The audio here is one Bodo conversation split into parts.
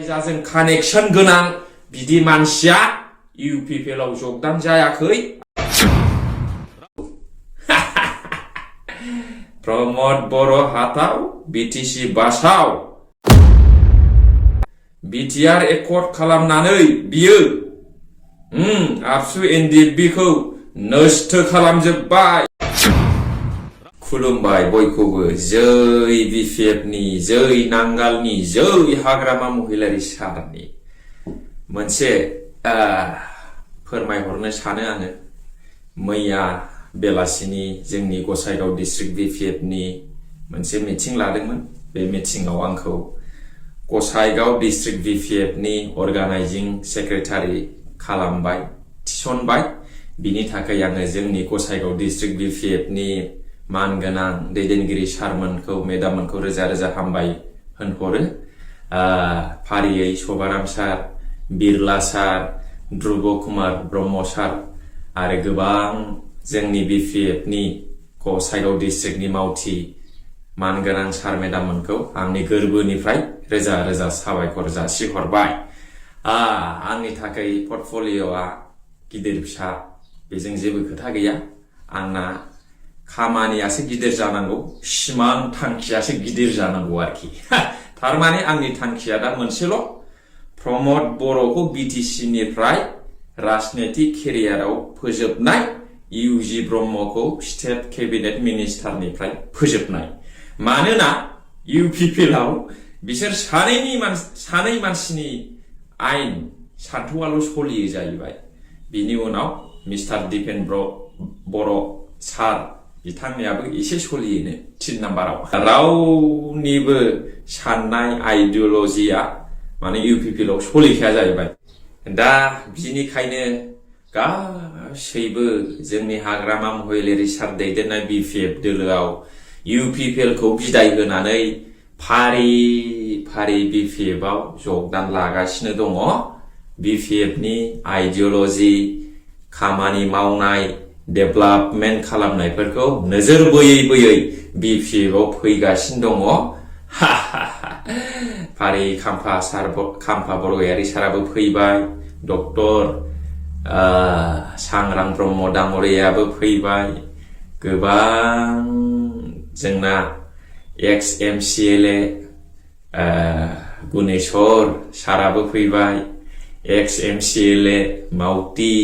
जायजों कानेक्सन गोनां बिदि मानसिया UPPL आव जगदान जायाखै प्रमोद बर' हाताव BTC बासाव BTR एकर्ड खालामनानै बियो आबसु NDFB खौ नष्ट खालामजोब्बाय खुलुमबाय बयखौबो जै BPF नि जै नांगालनि जै हाग्रामा महिलारि सारनि मोनसे फोरमायहरनो सानो आङो मैया बेलासिनि जोंनि गसाइगाव डिस्ट्रिक्ट BPF नि मोनसे मिटिं लादोंमोन बे मिटिंआव आंखौ गसाइगाव डिस्ट्रिक्ट BPF नि अर्गानाइजिं सेक्रेटारि खालामबाय थिसनबाय बिनि थाखाय आङो जोंनि गसाइगाव डिस्ट्रिक्ट BPF नि मानगोनां दैदेनगिरि सारमोनखौ मेदाममोनखौ रोजा रोजा हामबाय होनहरो फारियै सबाराम सार बिरला सार ध्रुव कुमार ब्रह्म सार आरो गोबां जोंनि BPF नि गसाइगाव डिस्ट्रिक्ट नि मावथि मानगोनां सार मेदाममोनखौ आंनि गोरबोनिफ्राय रोजा रोजा साबायखर जासिहरबाय आंनि थाखाय पर्टफलिय'आ गिदिर फिसा बेजों जेबो खोथा गैया आंना खामानियासो गिदिर जानांगौ सिमां थांखियासो गिदिर जानांगौ आरोखि थारमाने आंनि थांखिया दा मोनसेल प्रमोद बर'खौ BTC निफ्राय राजनीतिक केरियाराव फोजोबनाय UG ब्रह्मखौ स्टेट केबिनेट मिनिस्टारनिफ्राय फोजोबनाय मानोना UPPL आव बिसोर सानै मानसिनि आइन सान्थौआल' सलियो जाहैबाय बिनि उनाव मिस्टार दिपेन बर' सार बिथांनियाबो एसे सलियोनो 3 नाम्बाराव रावनिबो साननाय आइडियोलजिया माने UPPL आव सलिखाया जाहैबाय दा बिनिखायनो गासैबो जोंनि हाग्रामा महिलारि सार दैदेननाय BPF दोलोआव UPPL खौ बिदाय होनानै फारि फारि BPF आव जगदान लागासिनो दङ BPF नि आइडियोलजि खामानि मावनाय डेभेलपमेन्ट खालामनायफोरखौ नोजोर बोयै BPF आव फैगासिनो दङ फारि खाम्फा बरगयारि साराबो फैबाय डक्टर सांग्रां ब्रह्म दाङ'रियाबो फैबाय गोबां जोंना एक्स MCLA गुनेश्वर साराबो फैबाय एक्स MCLA मावती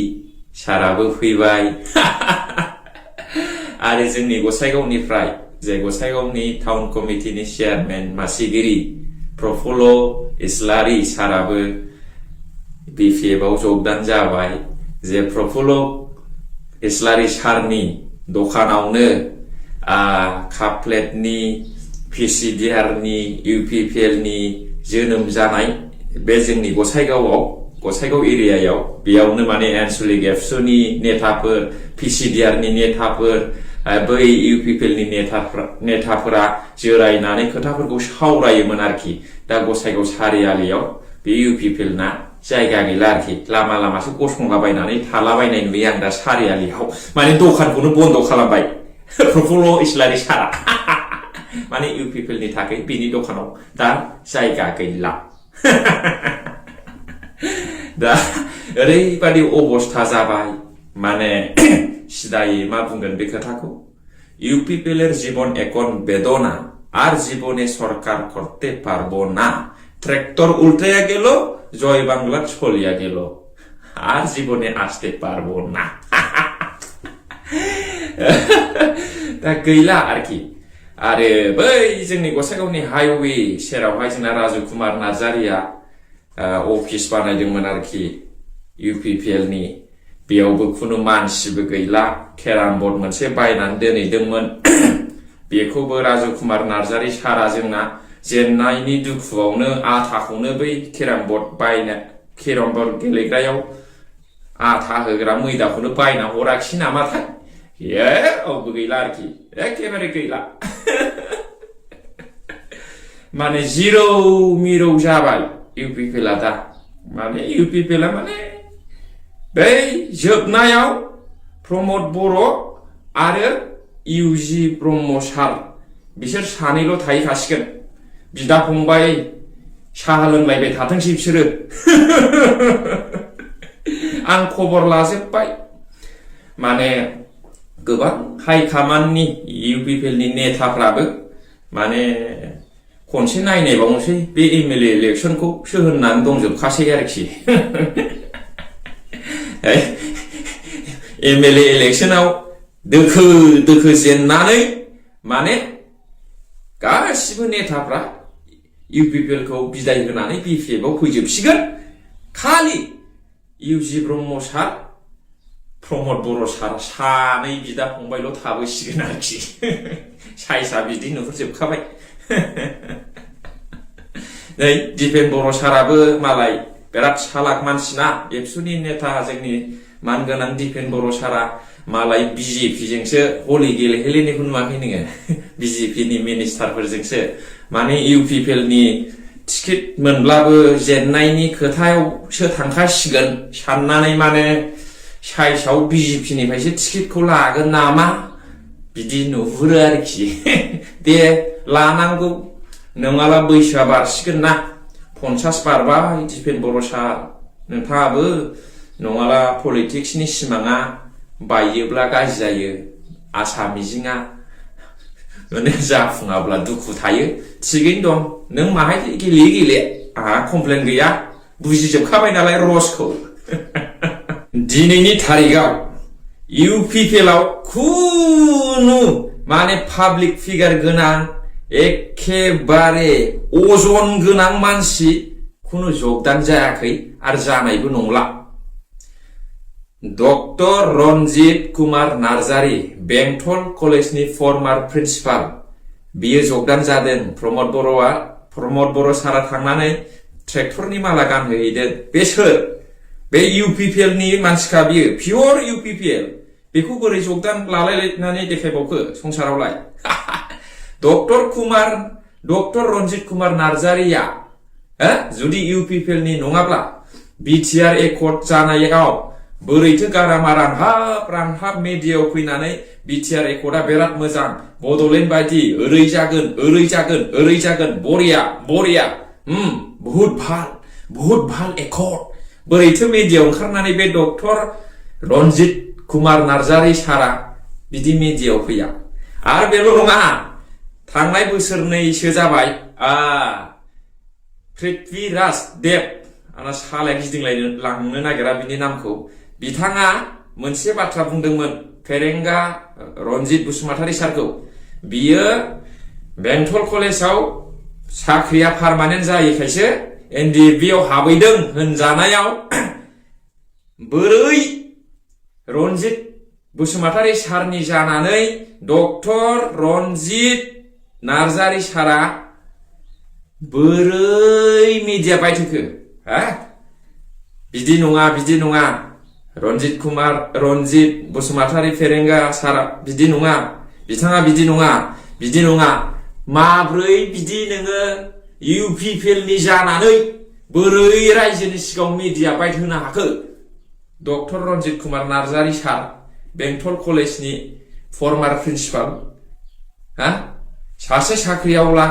साराबो फैबाय आरो जोंनि गसाइगावनिफ्राय जे गसाइगावनि टाउन कमिटिनि चेयारमेन मासिगिरि प्रफुल्ल इस्लारि साराबो BPF आव जगदान जाबाय जे प्रफुल्ल इस्लारि सारनि दखानावनो काप प्लेटनि PCDR नि UPPL नि जोनोम जानाय बे जोंनि गसाइगाव एरियायाव बेयावनो माने आन्सलिक एबसुनि नेताफोर PCDR नि नेताफोर बै UPPL नि नेताफोरा जिरायनानै खोथाफोरखौ सावरायोमोन आरोखि दा गसाइगाव सारियालियाव बे UPPL ना जायगा गैला आरोखि लामासो गसंलाबायनानै थालाबायनाय नुयो आं दा सारियालियाव माने दखानखौनो बन्द खालामबाय प्रफुल्ल इस्लारि सारा माने UPPL नि थाखाय बिनि दखानाव दा जायगा गैला दा ओरैबादि अबस्था जाबाय माने सिदायै मा बुंगोन बे खोथाखौ UPPL এর জীবন একন বেদনা আর জীবনে সরকার করতে পারবো না ট্রাক্টর উল্টে গেল জয় বাংলা ছলিয়া গেল আর জীবনে আসতে পারবো না दा गैला आरोखि आरो बै जोंनि गसाइगावनि हाइवे सेरावहाय जोंना राजु कुमार नार्जारिया अफिस बानायदोंमोन आरोखि UPPL नि बेयावबो खुनु मानसिबो गैला केराम बर्ड मोनसे बायनानै दोनैदोंमोन बेखौबो राजु कुमार नार्जारि सारा जोंना जेन्नायनि दुखुआवनो आथाखौनो बै केराम बर्ड गेलेग्रायाव आथा होग्रा मैदाखौनो बायना हराखिसै नामाथाय रावबो गैला आरोखि एखेबारे गैला माने जिरौ मिरौ जाबाय UPPL दा माने UPPL माने बै जोबनायाव प्रमोद बर' आरो UG ब्रह्म सार बिसोर सानैल' थाहैखासिगोन बिदा फंबाय साहा लोंलायबाय थाथोंसै बिसोरो आं खबर लाजोब्बाय माने गोबां हाइ कमान्डनि UPPL नि नेताफ्राबो माने खनसे नायनायबावनोसै बे MLA इलेक्शनखौसो होननानै दंजोबखासै आरोखि MLA इलेक्शनाव दोखो दोखो जेननानै माने गासिबो नेताफ्रा UPPL खौ बिदाय होनानै BPF आव फैजोबसिगोन खालि UG ब्रह्म सार प्रमद बर' सार सानै बिदा फंबायल' थाबोसिगोन आरोखि साइसा बिदि नुहुरजोबखाबाय नै दिपेन बर' साराबो मालाय बिराद सालाक मानसिना एबसुनि नेता जोंनि मानगोनां दिपेन बर' सारा मालाय BJP जोंसो हलि गेलेहैलायनायखौ नुवाखै नोङो BJP नि मिनिस्टारफोरजोंसो माने UPPL नि टिकेट मोनब्लाबो जेननायनि खोथायावसो थांखासिगोन साननानै माने साइसाव BJP निफ्रायसो टिकेटखौ लागोन नामा बिदि नुहुरो आरोखि दे लानांगौ नङाला बैसोआ बारसिगोन ना 50 बारबाय दिपेन बर' सार नोंथाङाबो नङाला पलिटिक्सनि सिमाङा बायोब्ला गाज्रि जायो आसा मिजिङा माने जाफुङाब्ला दुखु थायो थिगैनो दं नों माहाय गेले आहा कमप्लेन गैया बुजिजोबखाबाय नालाय रसखौ दिनैनि तारिखाव UPPL आव खुनु माने पाब्लिक फिगार गोनां एखेबारे अजन गोनां मानसि खुनु जगदान जायाखै आरो जानायबो नंला डक्टर रनजित कुमार नार्जारी बेंटल कलेजनि फर्मार प्रिन्सिपाल बियो जगदान जादों प्रमद बर' सारा थांनानै ट्रेक्टरनि माला गानहोहैदों बे सोर बे UPPL नि मानसिखा बियो पियर UPPL बेखौ बोरै जगदान लालायनानै देखायबावखो संसारावलाय डक्टर रनजित कुमार नार्जारीया जुदि UPPL नि नङाब्ला BTR एकर्ड जानायाव बोरैथो गारामा रानहाब मेडियायाव फैनानै BTR एकर्डआ बिराद मोजां बड'लेण्ड बायदि ओरै जागोन बरिया बहुत भाल एकर्ड बोरैथो मेडियायाव ओंखारनानै बे डक्टर रनजित कुमार नार्जारी सारा बिदि मेडियायाव फैया आरो बेल' नङा थांनाय बोसोरनैसो जाबाय पृथ्वीराज देव आंना सालाया गिदिंलांनो नागिरा बिनि नामखौ बिथाङा मोनसे बाथ्रा बुंदोंमोन फेरेंगा रनजित बसुमतारी सारखौ बियो बेंटल कलेजाव साख्रिया पार्मानेन्ट जायैखायसो NDFB आव हाबैदों होनजानायाव बोरै रनजित बसुमतारी सारनि जानानै डक्टर रनजित नार्जारी सारा बोरै मिडिया बायथोखो बिदि नङा रनजित बसुमतारी फेरेंगा सारा बिदि नङा बिथाङा बिदि नङा माब्रै बिदि नोङो UPPL नि जानानै बोरै रायजोनि सिगाङाव मिडिया बाइट होनो हाखो डक्टर रनजित कुमार नार्जारी सार बेंटल कलेजनि फर्मार प्रिन्सिपाल सासे साख्रियावला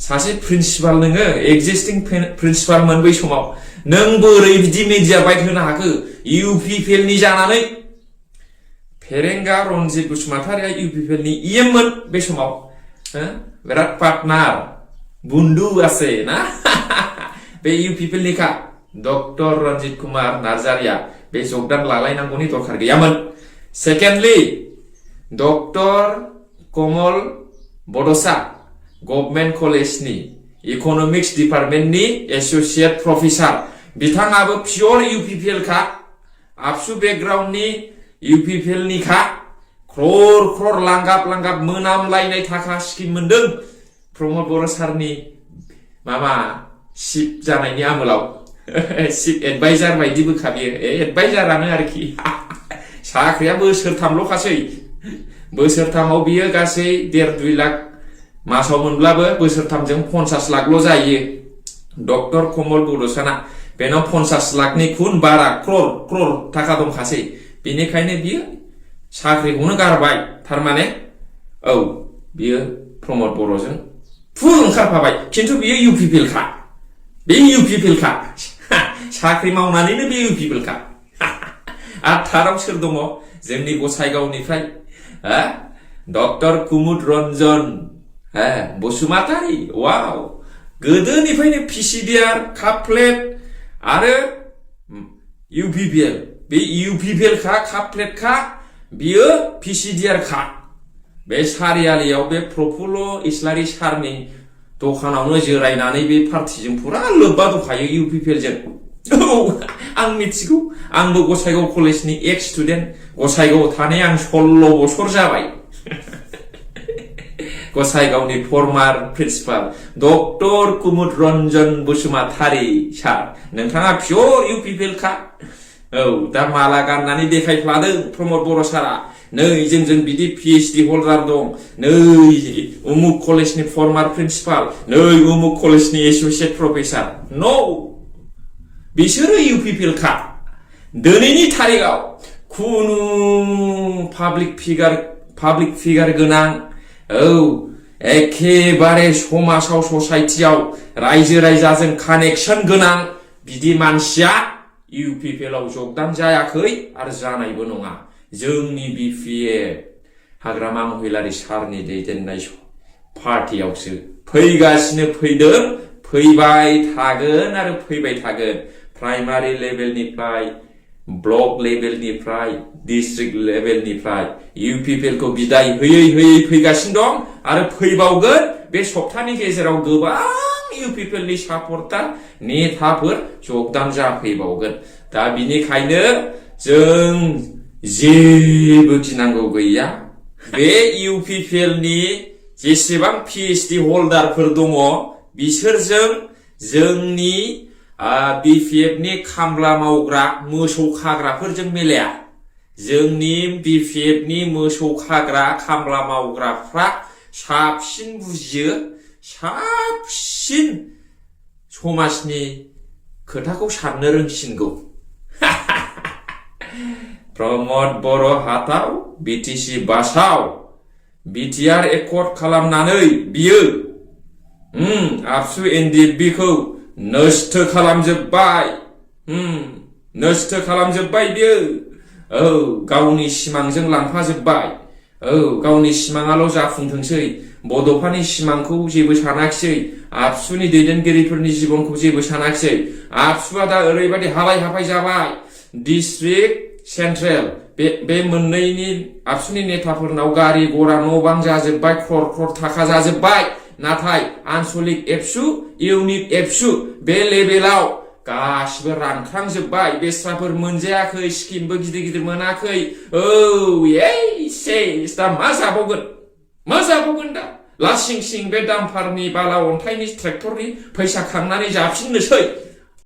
सासे प्रिन्सिपाल नोङो एक्जिस्टिं प्रिन्सिपालमोन बै समाव नों बोरै बिदि मिडिया बाइट होनो हाखो UPPL नि जानानै फेरेंगा रनजित बसुमतारीया UPPL नि मोन बे समाव बिराद पार्टनार बुन्दु আছে ना बे UPPL निखा डक्टर रनजित कुमार नार्जारीया बे जगदान लालायनांगौनि दरखार गैयामोन सेकेन्डलि डक्टर कमल बड'सा गभर्नमेन्ट कलेजनि इकनमिक्स डिपार्टमेन्टनि एसोसिएट प्रफेसार बिथाङाबो पियर UPPL खा आबसु बेकग्राउन्डनि UPPL निखा क्रर लांगाब मोनामलायनाय थाखा स्किम मोनदों प्रमद बर' सारनि माबा चिफ जानायनि आमोलाव चिफ एडभाइजार बायदि बोखा बियो एडभाइजारानो आरोखि साख्रिया बोसोरथामल'खासै बोसोरथामाव बियो गासै 1.5-2 लाख मासाव मोनब्लाबो बोसोरथामजों 50 लाखल' जायो डक्टर कमल बड'साना बेनाव 50 लाखनि खुन बारा क्रर थाखा दंखासै बेनिखायनो बियो साख्रिखौनो गारबाय थारमाने बियो प्रमद बर'जों फुल ओंखारफाबाय खिन्थु बियो UPPL खा बे UPPL खा साख्रि मावनानैनो बे UPPL खा आरो थाराव सोर दङ जोंनि गसाइगावनिफ्राय डक्टर कुमुद रन्जन बसुमतारी वाव गोदोनिफ्रायनो PCDR काप प्लेट आरो UPPL बे UPPL खा काप प्लेट खा बियो PCDR खा बे सारियालियाव बे प्रफुल्ल इस्लारि सारनि दखानावनो जिरायनानै बे पार्टिजों पुरा लोब्बा दंखायो UPPL जों आं मिथिगौ आंबो गसाइगाव कलेजनि एक्स स्टुडेन्ट गसाइगाव थानाय आं 16 बोसोर जाबाय गसाइगावनि फर्मार प्रिन्सिपाल डक्टर कुमुद रन्जन बसुमतारी सार नोंथाङा पियर UPPL खा दा माला गाननानै देखायफ्लादों प्रमद बर' सारा नै जोंजों बिदि PhD हल्डार दं नै उमुक कलेजनि फर्मार प्रिन्सिपाल नै उमुक कलेजनि एसोसिएट प्रफेसार नो बिसोरो UPPL खा दिनैनि तारिखआव खुनु पाब्लिक फिगार गोनां एखेबारे समाजाव ससाइटियाव रायजो रायजाजों कानेक्शन गोनां बिदि मानसिया UPPL आव जगदान जायाखै आरो जानायबो नङा जोंनि BPF हाग्रामा महिलारि सारनि दैदेननाय पार्टियावसो फैगासिनो फैदों फैबाय थागोन आरो फैबाय थागोन प्राइमारि लेभेलनिफ्राय ब्लक लेभेलनिफ्राय डिस्ट्रिक्ट लेभेलनिफ्राय UPPL खौ बिदाय होयै फैगासिनो दं आरो फैबावगोन बे सप्तानि गेजेराव गोबां UPPL नि सापर्टार नेताफोर जगदान जाफैबावगोन दा बिनिखायनो जों जेबो गिनांगौ गैया बे UPPL नि जेसेबां PhD हल्डारफोर दङ बिसोरजों जोंनि BPF नि खामला मावग्रा मोसौ खाग्राफोरजों मिलाया जोंनि BPF नि मोसौ खाग्रा खामला मावग्राफ्रा साबसिन बुजियो साबसिन समाजनि खोथाखौ साननो रोंसिनगौ प्रमद बर' हाताव BTC बासाव BTR एकर्ड खालामनानै बियो आबसु NDFB खौ नष्ट खालामजोब्बाय बियो गावनि सिमांजों लांफाजोब्बाय गावनि सिमाङाल' जाफुंथोंसै बड'फानि सिमांखौ जेबो सानाखिसै आबसुनि दैदेनगिरिफोरनि जिबनखौ जेबो सानाखिसै आबसुआ दा ओरैबायदि हालाय हाफाय जाबाय डिस्ट्रिक्ट सेन्ट्रेल बे मोननैनि आबसुनि नेताफोरनाव गारि गरा न' बां जाजोब्बाय क्रर थाखा जाजोब्बाय नाथाय आनसलिक एबसु इउनिट एबसु बे लेभेलाव गासिबो रानख्रांजोब्बाय बेस्राफोर मोनजायाखै स्किमबो गिदिर मोनाखै दा मा जाबावगोन दा लासिं सिं बे दामफारनि बाला अन्थाइनि ट्रेक्टरनि फैसा खांनानै जाफिननोसै